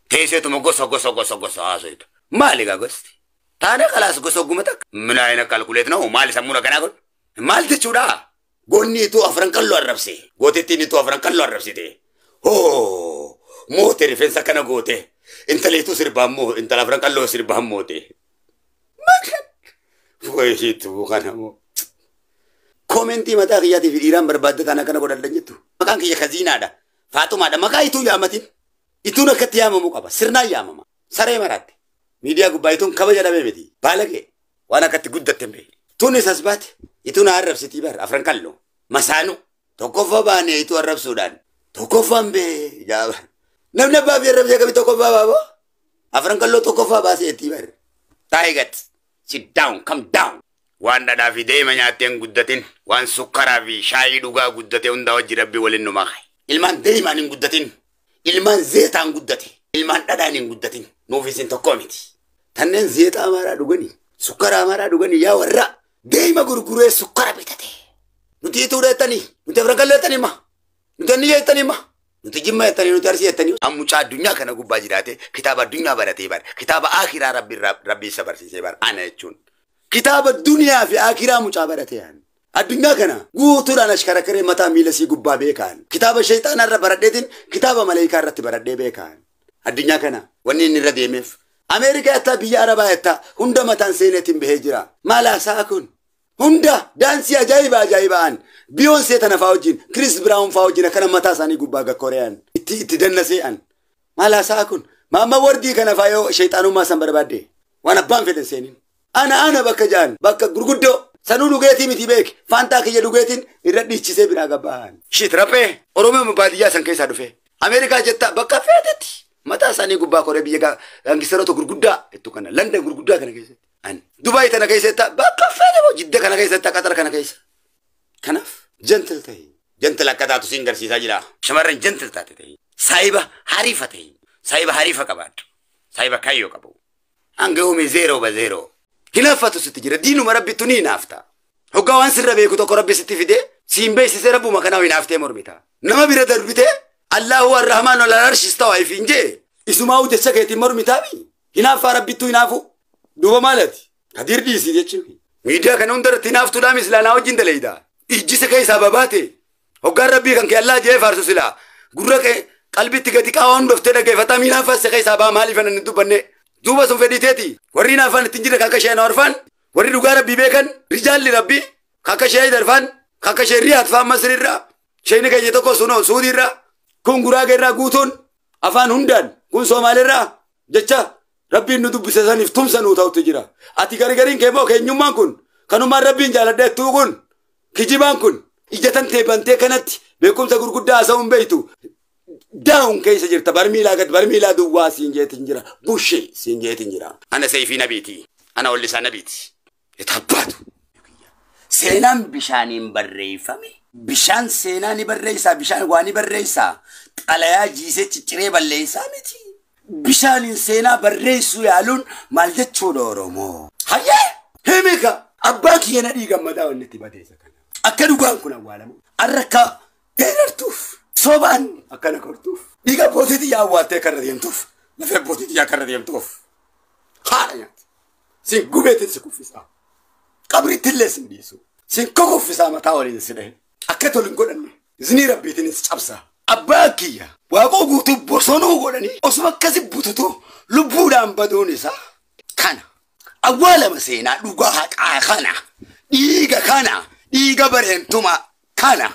Teesseetuma gosa gosa gosa gosa haasoytu. Maali gaa gosti? Taane kalaas gosa ogguma takka. Mina ayina kalkuleet na'u maali sammuun akkanaa kun? Maal jechuudha? Goonni ituu afran qalloo arrabse. Gootittiin ituu afran qalloo arrabsite. Hoo! Moote rifeensa akkana goote. Intala ituu sirbaan moo intala afran qalloo sirbaan moote. Maal? Wayiituu kana moo. Koomentii mataa kiyyaatii fi dhiiraan barbaadde taan akkana godhadhan jettu. Maqaan kiyya kaziinaadha. Faaxumaadha. Maqaa ituu yaamatin. Ituun akkatti yaamamuu qaba. Sirnaan yaamama. Saree maraatte. Miidiyaa gubbaa ituun kabaja dhabee miti. Baalagee. Waan akkatti guddatte hin beekne. Tunis as baate. Ituun arrabsitii bar afran qalloo. Masaanuu. Tokkoffaa baanee ituu arrabsuudhaan. Tokkoffaan bee jaaba. Namni abbaa fi arrabsee akkamii tokkoffaa baaboo? Afran qalloo tokkoffaa baasee ittii bar. Taayigat. Sit down, come down. Waan dhadhaa fi deema nyaattee hin guddatin, waan sukkaraa fi shaayii dhugaa guddate hundaa wajji rabbi waliin nu maka. Ilmaan deemaan hin guddatin, ilmaan zeetaan guddate, ilmaan dhadhaan hin guddatin, nuuf isin tokko miti. Tanneen zeeta amaaraa dhuganii, sukkara amaaraa dhuganii yaa warra deema gurguree sukkara bitate. Nuti ituu dheettanii, nuti afran qalloo jettanii ma, nuti anniyya jettanii ma, nuti jimma jettanii, nuti arsii jettanii. Ammucaa addunyaa kana gubbaa jiraate, kitaaba addunyaa baratee bara, kitaaba akhiraa rabbi rabbi isa barsiisee bara, ana jechuun. Kitaaba duniyaa fi akiraa mucaa barate yaan. Addunyaa kana guutuudhaan ashkarakaree mataa miila sii gubbaa beekaan. Kitaaba shayxaanaa irra baradheetiin kitaaba maleekaa irratti baradhee beekaan. Addunyaa kana wanni inni irra deemeef. Ameerikaa jettaa biyya Arabaa jettaa hunda mataan seeneetiin bahee jira. Maal haasa'a kun? Hunda daansii ajaa'iba ajaa'ibaan Biyoonsee tana faa wajjin Chris Brown faa wajjin akkana mataa isaanii gubbaa gakkore'an itti itti dannasee an. Maal haasa'a kun? Maamma wardii kana faa yoo shayxaanummaa san barbaadde waan abbaan fedhan seenin. Ana ana bakka ja'an bakka gurguddoo sanuu dhugeetii miti beek faantaa kiyya dhugeetiin irra dhiichisee biraa gabba'an. Shit raphee Oromoo baadiyyaa san keessaa dhufe. Ameerikaa jettaa bakka feetetti mataa isaanii gubbaa koree biyya gaangistaroota gurguddaa jettu kana London gurguddaa kana keessatti. An Dubaay tana keessatti bakka feete moo Jidda kana keessatti Qatar kana keessa. Kanaaf gentle ta'i. Gentle akka taatu siin garsiisaa jira. Shamarran gentle taate ta'i. Saayiba hariifa ta'i. Saayiba hariifa qabaadhu. Saayiba kaayyoo qabu. Hanga yoomii zeeroo ba zeeroo. Hinaaffatu sitti jira. Diinuma rabbittu ni hinaafta. Hoggaa waan sirra beeku tokko rabbi sitti fidee siin beeksisee rabbuma kanaa hinaaftee mormita. Nama bira darbitee Allahu arrahmaan wal arshi istawa ifiin jee isumaa jecha keetiin mormitaabi. Hinaaffaa rabbittuu hinaafu. Duuba maalati? Kadiir dhiisii jechuun. Miidiyaa kana hundarratti hinaaftuudhaa mislaanaa wajjin daleeyda. Ijjisa keessaa babaate. Hoggaan rabbii kan kee Allah jee faarsu silaa. Gurra kee qalbitti gadi qaawaa hundoftee dhaggeeffataa hinaaffaa isa keessaa baa maaliif anan hin dubbanne. Duuba sun fedhii teeti. Warri hinaaffaan ittiin jira kakka shee Anwar warri dhugaa rabbii beekan rijaalli rabbii kakka shee Haydar kakka shee Riyaad faan Masriirraa sheeni keenya tokko sunoo Suudiirraa kun Guraagee irraa guutuun afaan hundaan kun Somaaleerraa jecha rabbiin nu dubbise saniif tumsa nuu ta'utti jira. Ati gargariin kee moo keenyummaan kun kanumaan rabbiin jaaladheettuu kun kijibaan kun ija tantee bantee kanatti beekumsa gurguddaa haasa'uun beektu. Daawun keessa jirta barmiilaa gad barmiilaa duwwaa siin jeetiin jira bushee siin jeetiin jira. Ana seefii nabiiti. Ana wallisaa nabiiti. Itabbaatu. Seenaan bishaaniin barreeffame. Bishaan seenaa ni barreessaa bishaan waa ni barreessaa xalayaa jiisee cicciree balleessaa miti. Bishaaniin seenaa barreessuu yaaluun maal jechuudha Oromoo? Hayyee! Himika! Abbaa kiyya nadhii gammadaa wanni itti badeessa kana. Akka dhugaan kun awwaalamu. Arra akka dheerartuuf sobaan akkana kortuuf dhiiga abbootii xiyyaa awwaaltee akka irra deemtuuf lafee abbootii xiyyaa akka irra deemtuuf haadha nyaata. Sin gubeetiin si kuffisaa. Qabriitti illee sin dhiisu. Sin kokoffisaa mataa waliin si dhahe. Akka tolu hin godhanne. Isinii rabbiitiin si cabsaa. Abbaa kiyya waaqoo guutuu bosonuu godhanii osuma akkasi bututu lubbuudhaan baduun isaa kana. Awwaalama seenaa dhugaa haqaa kana. Dhiiga kana. Dhiiga bareentuma kana.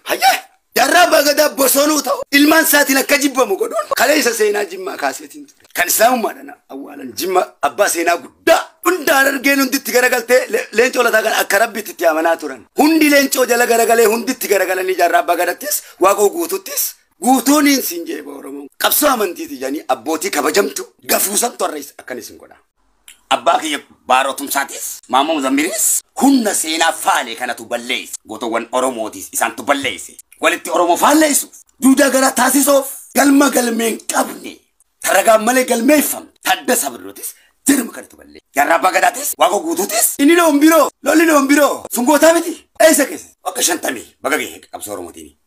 Hayyee! Jaarraa abbaa gadaa bosonuu ta'u ilmaan isaatiin akka jibbamu godhuun kaleessa seenaa jimmaa kaaseetiin ture. Kan islaamummaadhaan awwaalan jimma abbaa seenaa guddaa hundaan argeen hunditti garagaltee leencoo lataa kan akka rabbitti itti amanaa turan. Hundi leencoo jala garagalee hunditti garagalanii jaarraa abbaa gadattis waaqoo guututtis guutuuniin siin jeeba Oromoon. Qabsoo amantiiti jedhanii abbootii kabajamtu gafuusantu har'a akkan isin godha. Abbaa kiyya baarotumsaatis Maammoo Muzammiris humna seenaa faalee kanatu balleesse. Gootowwan Oromootis isaantu balleesse. Walitti Oromoo faalleessuuf duudaa garaa taasisuuf galma galmeen qabne taragaan malee galmeeffamte Taddasa Birruutis jirma kanatu balleesse. Jaarraa abbaa gadaatis waaqoo guutuutis inni loon biroo lolli loon biroo sun gootaa miti. Eessa keessa? Bakka 50 baga gahee qabsoo Oromootiin.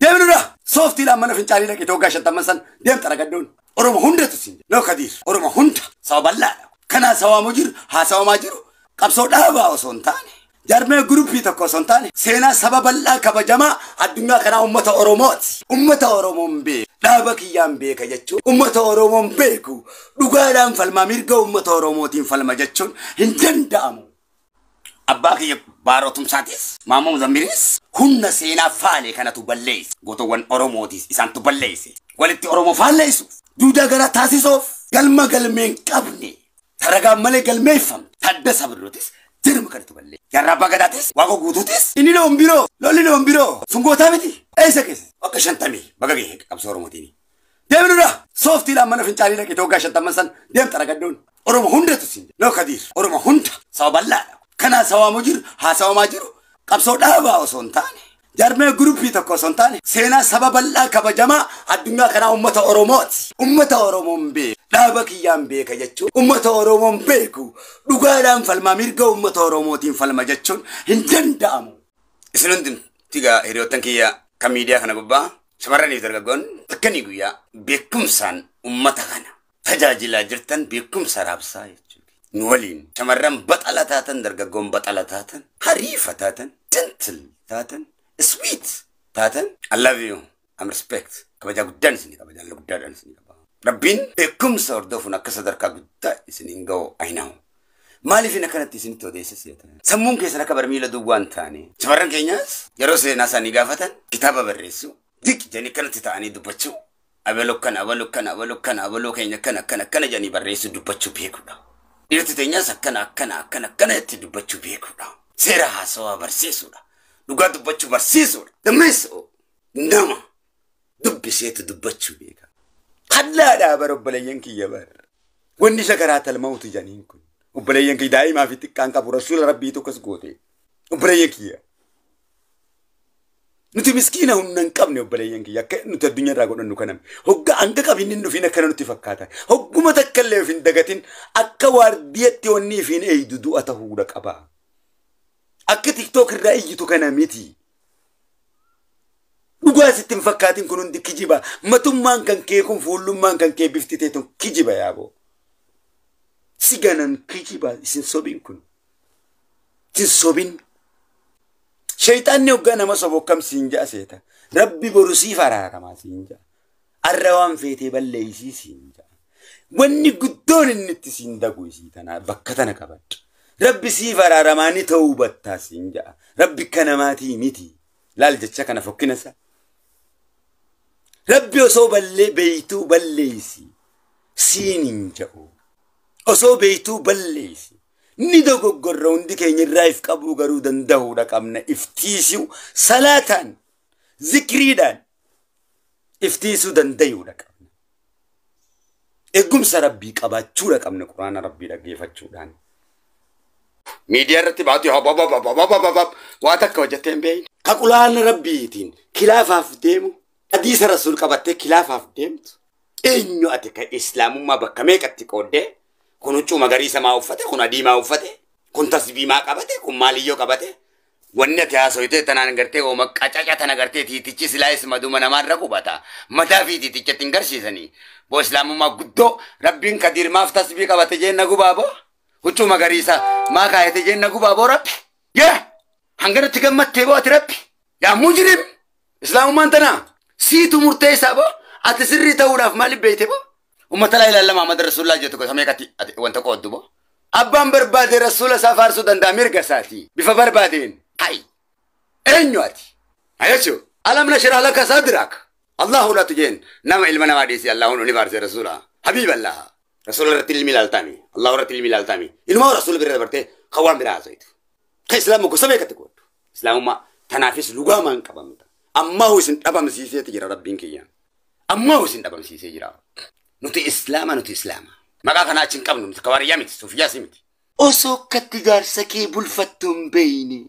Deemnudha. Sooftiidhaan mana fincaanii dhaqee waggaa 50 san deemta ragaddoon. Oromo hundatu siin jedha. Noo Kadiir. Oromo hunda. Saba bal'aadha. Kanaa sawaamu jiru haasawamaa jiru qabsoo dhaabaa osoo hin taane. Jarmee guruppii tokko osoo hin taane seenaa saba bal'aa kabajamaa addunyaa kanaa uummata Oromooti. Uummata Oromoon beeku. Dhaaba kiyyaan beeka jechuun uummata Oromoon beeku. Dhugaadhaan falmaa mirga uummata Oromootiin falma jechuun hin danda'amu. Abbaa kiyya Baarootumsaatis Maammoo Muzammiris humna seenaa faalee kanatu balleesse. Gootowwan Oromootis isaantu balleesse. Walitti Oromoo faalleessuuf duudaa gara taasisuuf galma galmeen qabne taragaan malee galmeeffamte Taddasa Birruutis jirma kanatu balleesse. Jaarraa Abbaa Gadaatis Waaqoo Guutuutis inni loon biroo lolli loon biroo sun gootaa miti eessa keessa bakka 50 baga gahee qabsoo Oromootiin. Deemnudha. Sooftiidhaan mana fincaanii dhaqee waggaa 50 san deemta ragaddoon. Oromo hundatu siin jedha. Noo Kadiir. Oromo hunda saba bal'aadha. Kanaa sawaamu jiru haasawamaa jiru qabsoo dhaabaa osoo hin taane. Jarmee guruppii tokko osoo hin taane seenaa saba bal'aa kabajamaa addunyaa kanaa uummata Oromooti. Uummata Oromoon beeku. Dhaaba kiyyaan beeka jechuun uummata Oromoon beeku. Dhugaadhaan falmaa mirga uummata Oromootiin falma jechuun hin danda'amu. Isin hundumti egaa hiriyoottan kiyya kan miidiyaa kana gubbaa shamarraniif dargaggoon halkanii guyyaa beekumsaan uummata kana tajaajilaa jirtan beekumsa raabsaa jechuudha. Nu waliin shamarran baxala taatan dargaggoon baxala taatan hariifa taatan gentle taatan sweet taatan I love you I'm respect kabajaa guddaan isinii qaba jaalala guddaadhaan isinii qaba. Rabbiin beekumsa hordofuun akka sadarkaa guddaa isiniin ga'u I know. Maaliif inni akkanatti isinitti odeessa seeta? Sammuun keessan akka barmiila duwwaa hin taane. Shamarran keenyaas yeroo seenaa isaanii gaafatan kitaaba barreessuu, diq jedhanii akkanatti ta'anii dubbachuu, abaloo kana, abaloo kana, abaloo kana, abaloo keenya akkana, akkana, akkana jedhanii barreessuu dubbachuu beekuudha. Dhiirti teenyaas akkana, akkana, akkana, akkana itti dubbachuu beekuudha. Seera haasawaa barsiisuudha. Dhugaa dubbachuu barsiisuudha. Dammeessoo nama dubbiseetu dubbachuu beeka. Hallaadhaa bara obboleeyyan kiyya bara. Wanni shakaraa talmautu jedhaniin kun. Obboleeyyan kiyya daa'imaa fi xiqqaan qabu rasuula rabbii tokkos goote. Obboleeyyan kiyya. Nuti miskiina humna hin qabne obboleeyyan kiyya akka nuti addunyaa irraa godhannu kaname. Hogga hanga qabinni hin dhufin akkana nutti fakkaata. Hogguma takka illee of hin dagatin akka waardiyatti wanni ifiin eeydu du'a ta'uudha qaba. Akka tiktook irraa iyyitu kana miti. Dhugaa sitti hin fakkaatin kun hundi kijiba. Matummaan kan kee kun fuullummaan kan kee bifti ta'e tun kijiba yaaboo. Si ganan kijiba isin sobin kun. Isin sobin. Shayxaanni hoggaa nama sobu akkam siin ja'a seeta. Rabbi boru siif araaramaa siin ja'a. Arra waan feetee balleeysii siin ja'a. Wanni guddoon inni itti siin dagu isii tanaa bakka tana qabadha. Rabbi siif araaramaa ni ta'uu battaa siin ja'a. Rabbi akka namaatii miti. Laal jecha kana fokkina isaa. Rabbi osoo ballee beeytuu balleeysi siin hin ja'u. Osoo beeytuu balleeysi. Ni dogoggorra hundi keenya irraa if qabuu garuu danda'uudha qabna. Iftiisuu salaataan zikriidhaan iftiisuu danda'uudha qabna. Eegumsa rabbii qabaachuudha qabna quraana rabbii dhaggeeffachuudhaan. Miidiyaa irratti baatu waa takka hojjettee hin beekne. Ka quraana rabbiitiin kilaafaaf deemu hadiisa rasuul qabattee kilaafaaf deemtu. Eenyu ati ka islaamummaa bakka meeqatti qooddee kun huccuu magariisa maa uffate kun adii maa uffate kun tasbii maa qabate kun maaliyyoo qabate wanni ati haasoytee tanaan gartee ooma qacaca tana gartee tiitichi silaa isma duma namaarra qubata mataa fi tiitichatti hin garsiisanii boo islaamummaa guddoo rabbiin kadiir maaf tasbii qabate jeenna gubaa boo huccuu magariisa maa kaayate jeenna gubaa boo rabbi yee hanganatti gammattee boo ati rabbi yaa mujrim islaamummaan tanaa siitu murteessaa boo ati sirrii ta'uudhaaf maaliif beeyte boo ummata laa ilaaha illa Muhammad Rasuulullah jettu gosa meeqatti ati wanta qooddu boo abbaan barbaade rasuula isaa faarsuu danda'a mirga isaati bifa barbaadeen hay eenyu ati ayechu alam nashrah laka sadrak Allahu latu jeen nama ilma namaa dhiisi Allahu ni faarse rasuula habiiballah rasuula irratti ilmi ilaaltaami Allahu irratti ilmi ilaaltaami ilma rasuula bira dabartee kan waan biraa haasa'itu kan islaama gosa meeqatti qooddu islaamummaa tanaafis lugaamaan qabamta ammaa isin dhabamsiiseeti jira rabbiin kiyya ammaa isin dhabamsiisee jira. Nuti islaama nuti islaama. Maqaa kanaa achi hin qabnu nuti kawaariyyaa miti suufiyyaas miti. Osoo akkatti jaarsa kee bulfattu hin beeyne.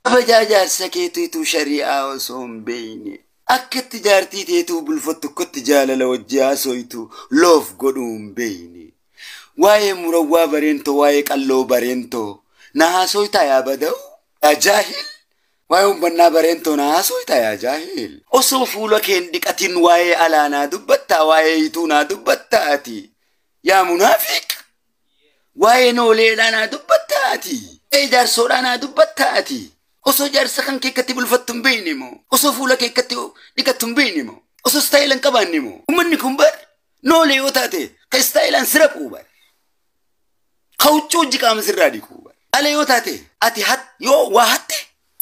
Kabajaa jaarsa keetiitu shari'aa osoo hin beeyne. Akkatti jaartii teetuu bulfattu akkatti jaalala wajji haasoytu loof godhuu hin beeyne. Waa'ee murawwaa bareentoo waa'ee qalloo bareentoo na haasoytaa yaa bada'u yaa jaahil. Waa'ee uffannaa bareentoo naasoo yaa jaahil. Osoo fuula keen dhiqatin waa'ee alaanaa dubbattaa waa'ee hiituunaa dubbattaati. Yaa munaafiq. Waa'ee nooleedhaa naa dubbattaati. Ee jaarsoodhaa naa dubbattaati. Osoo jaarsa kan keekkatti bulfattu hin beekne moo? Osoo fuula keekkatti dhiqattu hin beekne moo? Osoo istaayila hin qabaanne moo? Uummanni kun bar noolee yoo taate ka istaayilaan sira quu bar. Ka huccuu hojii qaama sirraa dhiquu bar. Ala yoo taate ati yoo waa hatte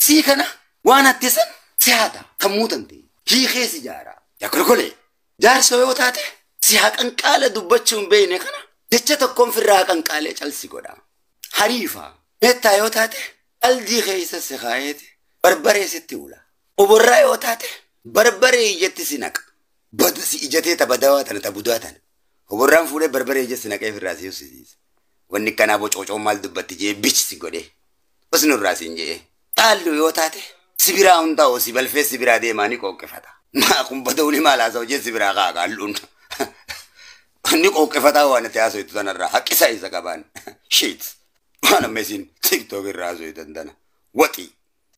sii kana waan hatte san si haata kan muutan ta'e hiikee si jaara. Yaa kolkolee jaarsoo yoo taate si haqanqaala dubbachuu hin beekne kana jecha tokkoon firraa haqanqaalee calsi godha. Hariifa meettaa yoo taate qaldii keessa si kaa'eeti barbaree sitti ula. Oborraa yoo taate barbaree ijatti si naqa. Bada si ijatee ta badawaa tana ta budaa tana. Oborraan fuudhee barbaree ija si naqee firraa si uffisiisa. Wanni kanaa bocoocoo maal dubbatti jee bichi si godhee. Osnurraa siin jee. Xaalluu yoo taate sibiraa hundaa'u si balfee sibiraa deemaa ni qooqqifata. Maa kun badawni maal haasa'u jee sibiraa kaa qaalluun. Ni qooqqifataa waan itti haasa'u tanarraa haqqisa isa qabaan. Shiit. Waan amma isin TikTok irraa haasa'u tana. Waxii.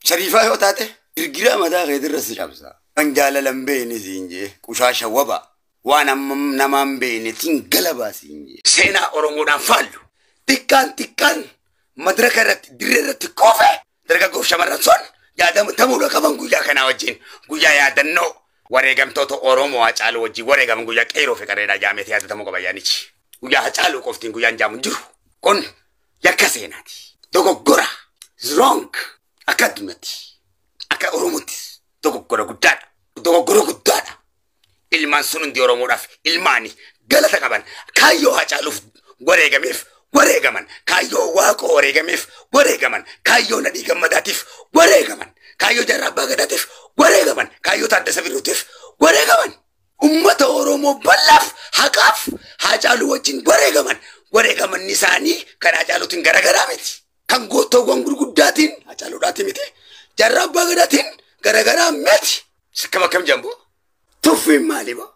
Shariifaa yoo taate girgiraa mataa keetirra si cabsa. Kan jaalala hin beekne siin jee qushaasha waba. Waan amma namaan beekne tiin galabaa siin jee. Seenaa Oromoodhaan faallu. Xiqqaan xiqqaan madraka irratti dirree irratti koofee dargaggoof shamarran sun yaadamuudha qaban guyyaa kanaa wajjin guyyaa yaadannoo wareegamtoota Oromoo Hacaaluu wajjin wareegaman guyyaa qeeroo fi qarreedhaa jaameeti yaadatamuu qaba ayyaanichi. Guyyaa Hacaaluu qoftiin guyyaan jaamu hin jiru. Kun yakka seenaati. Dogoggora. Wrong. Akka addunyaatti. Akka Oromoottis dogoggora guddaadha. Dogoggora guddaadha. Ilmaan sun hundi Oromoodhaaf ilmaani galata qaban kaayyoo Hacaaluuf wareegameef wareegaman kaayyoo Waaqoo wareegameef wareegaman kaayyoo Nadhii Gammadaatiif wareegaman kaayyoo Jaarraa Abbaa Gadaatiif wareegaman kaayyoo Taaddasa Birruutiif wareegaman ummata Oromoo bal'aaf haqaaf Hacaaluu wajjin wareegaman wareegamanni isaanii kan Hacaaluutiin garagaraa miti kan gootoowwan gurguddaatiin Hacaaluudhaatiin miti Jaarraa Abbaa Gadaatiin garagaraa miti. Sikkam akkam jambu tuffiin maali boo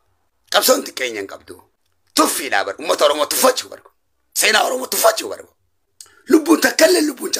qabsoon xiqqeenya hin qabdu tuffiidhaa bar ummata Oromoo tuffachuu bargu. Seenaa Oromoo tuffachuu barbaadu. Lubbuun takka illee lubbuun